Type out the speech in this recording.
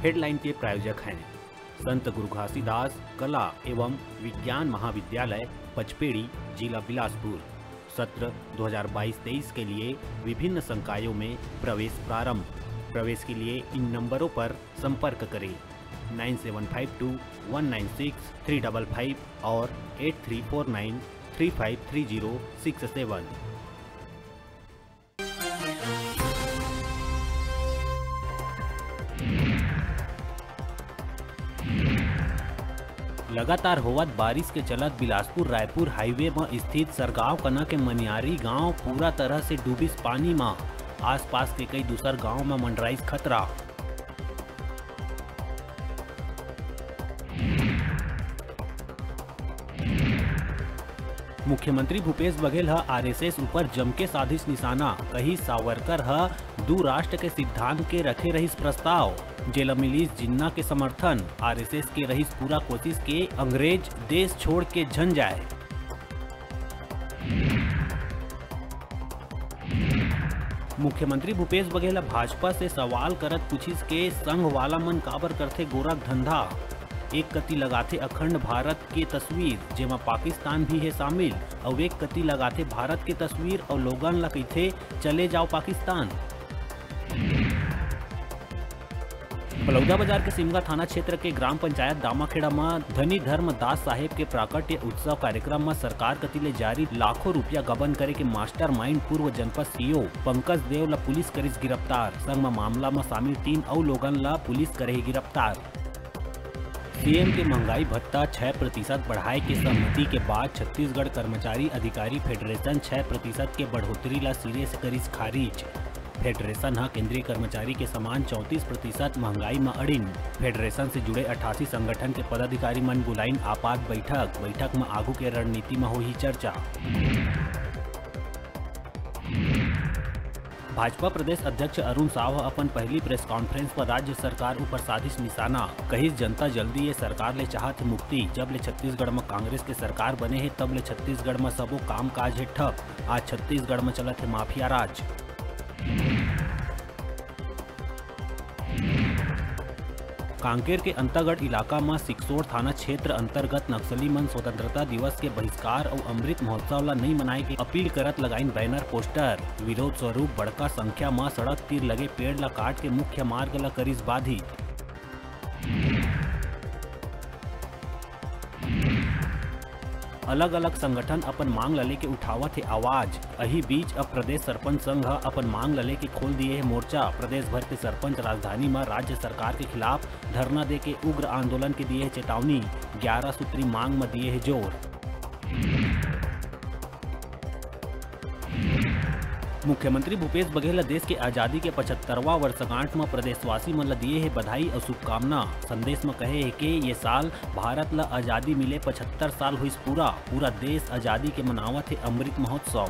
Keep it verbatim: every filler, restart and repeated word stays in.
Headline के प्रायोजक हैं संत गुरु घासीदास कला एवं विज्ञान महाविद्यालय पचपेड़ी, जिला बिलासपुर। सत्र दो हज़ार बाईस तेईस के लिए विभिन्न संकायों में प्रवेश प्रारंभ। प्रवेश के लिए इन नंबरों पर संपर्क करें, nine seven five two one nine six three double five और eight three four nine three five three zero six seven. लगातार होवत बारिश के चलत बिलासपुर रायपुर हाईवे म स्थित सरगांव कना के मनियारी गांव पूरा तरह से डूबिस पानी म। आसपास के कई दूसर गांव म मंडराइस खतरा। मुख्यमंत्री भूपेश बघेल ह आरएसएस ऊपर जमके साधिस निशाना, कहिस सावरकर ह दू राष्ट्र के सिद्धांत के रखे रहिस प्रस्ताव, जेला मिलिस जिन्ना के समर्थन। आरएसएस के रहिस पूरा कोशिश के अंग्रेज देश छोड़ के झन जाए। मुख्यमंत्री भूपेश बघेल ह भाजपा से सवाल करत पूछिस के संघ वाला मन काबर करथे गोरख धंधा। एक कति लगाथे अखंड भारत के तस्वीर, जेमा पाकिस्तान भी हे शामिल, अउ एक कति लगाथे भारत के तस्वीर अउ लोगन ला कहिथे, "चले जाओ पाकिस्तान।" बलौदाबाजार के सिमगा थाना क्षेत्र के ग्राम पंचायत दामाखेड़ा म धनी धर्म दास साहेब के प्राकट्य उत्सव कार्यक्रम म सरकार कति ले जारी लाखों रुपया गबन करे के मास्टरमाइंड पूर्व जनपद सीओ पंकज देव ल पुलिस करिस गिरफ्तार। संग म मामला म शामिल तीन अउ लोगन ल पुलिस करे हे गिरफ्तार। सीएम के महंगाई भत्ता छह प्रतिशत बढ़ाए के सहमति के बाद छत्तीसगढ़ कर्मचारी अधिकारी फेडरेशन छह प्रतिशत के बढ़ोतरी ला सिरे से करिस खारिज। फेडरेशन ह केंद्रीय कर्मचारी के समान चौंतीस प्रतिशत महंगाई म अड़िन। फेडरेशन से जुड़े अठासी संगठन के पदाधिकारी मन बुलाइन आपात बैठक। बैठक म आगू के रणनीति म होही चर्चा। भाजपा प्रदेश अध्यक्ष अरुण साव ह अपन पहली प्रेस कॉन्फ्रेंस पर राज्य सरकार ऊपर साधिस निशाना। कहिस, जनता जल्दी ये सरकार ले चाहत हे मुक्ति। जब ले छत्तीसगढ़ म कांग्रेस के सरकार बने हे, तब ले छत्तीसगढ़ म सबो कामकाज हे ठप। आज छत्तीसगढ़ म चलत हे माफिया राज। कांकेर के अंतागढ़ इलाका म सिकसोड़ थाना क्षेत्र अंतर्गत नक्सली मन स्वतंत्रता दिवस के बहिष्कार अउ अमृत महोत्सव ल नइ मनाए के अपील करत लगाइन बैनर पोस्टर। विरोध स्वरूप बड़का संख्या म सड़क तीर लगे पेड़ ल काट के मुख्य मार्ग ल करिस बाधित। अलग-अलग संगठन अपन मांग ल लेके उठावत हे आवाज। अही बीच अब प्रदेश सरपंच संघ ह अपन मांग ल लेके खोल दिए हे मोर्चा। प्रदेश भर के सरपंच राजधानी म राज्य सरकार के खिलाफ धरना देके उग्र आंदोलन के दिए हे चेतावनी। ग्यारह सूत्री मांग म दिए हे जोर। मुख्यमंत्री भूपेश बघेल ह देश के आजादी के पचहत्तरवां वर्षगांठ म प्रदेशवासी मन ल दिए हे बधाई अउ शुभकामना। संदेश म कहे हे के ये साल भारत ल आजादी मिले पचहत्तर साल होइस पूरा। पूरा देश आजादी के मनावत हे अमृत महोत्सव।